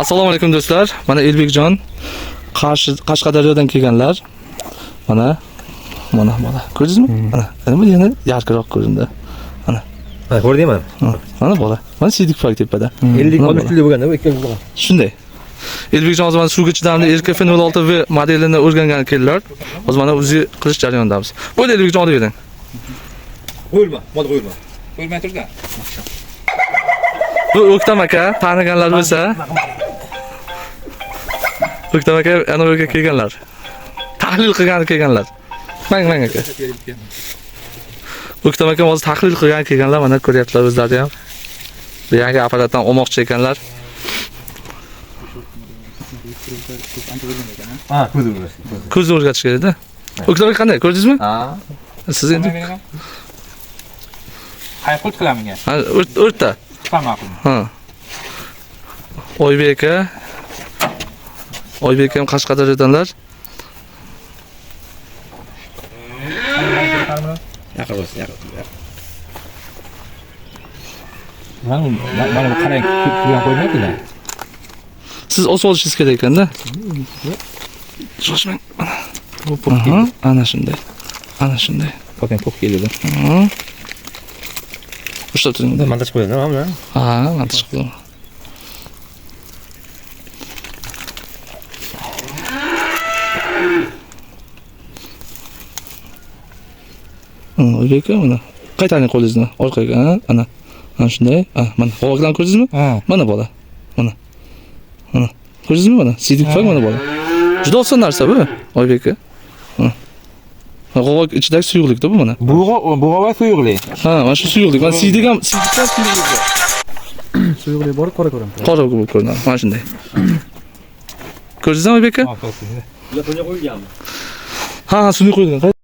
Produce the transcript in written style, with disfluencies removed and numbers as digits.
Assalomu alaykum do'stlar. Mana Elbekjon Qashqadaryodan kelganlar. Mana mana bola. Ko'rdingizmi? Mana nima yana yarqiroq ko'rindi. Ha, ko'rdingmi? Ha, mana bola. Mana siydik tepada. 50 Mana 60 yil bo'lganda bu 2 yil bo'lgan. Shunday. Elbekjon hozir mana suvga chidamli RKF 06V modelini o'rgangani keldilar. Hozir mana UZI qilish jarayonidamiz. Bo'ldi Elbekjon, olib bering. Qo'yilma, mol qo'yilma. Qo'yilmay turgan. Bu O'ktam aka, taniganlar bo'lsa. O'ktam aka ana bu yerga kelganlar. Tahlil qilgani kelganlar. Mang mang aka. O'ktam aka hozir tahlil qilgani kelganlar, mana ko'ryaptilar o'zlari ham. Bu yangi apparatdan olmoqchi ekanlar. Ha, ko'z o'rgasi. Ko'zni o'rgatish kerak-da. O'ktam aka qanday, ko'rdingizmi? Ha. Siz endi Qayqult qilaman. Ha, o'rta. Chiqaman ma'qulmi? Ha. Oybek aka. Oybek akam Qashqadaryodanlar. Yaqin bo'lsin, yaqin. Mana bu mana bu qarang, kulgan qo'ymaydilar. Siz osib olishingiz kerak ekanda. Shoshmang. Aha, ana shunday. Ana shunday. Po'k po'k keladi. Aha. Ushlab turing. Montaj qo'yildi, mana. Ha, montaj qildim. Oybek aka, mana qaytaring qo'lingizni orqaga, ha, ana. Ana shunday. Ha, mana qovoqlarni ko'rdingizmi? Ha. Mana bola. Mana. Mana. Ko'rdingizmi mana? Siydik pufak mana bola. Juda oson narsa bu, Oybek aka. Mana. Qovoq ichidagi suyuqlikda bu mana. Bug'a bug'a va suyuqlik. Ha, mana shu suyuqlik. Mana siydik ham, siydikdan suyuqlik bor. Suyuqlik bor, qora ko'rinadi. Qora bo'lib ko'rinadi. Mana shunday. Ko'rdingizmi Oybek aka? Ha, Bular qo'yilganmi? Ha, ha, sun'iy qo'yilgan.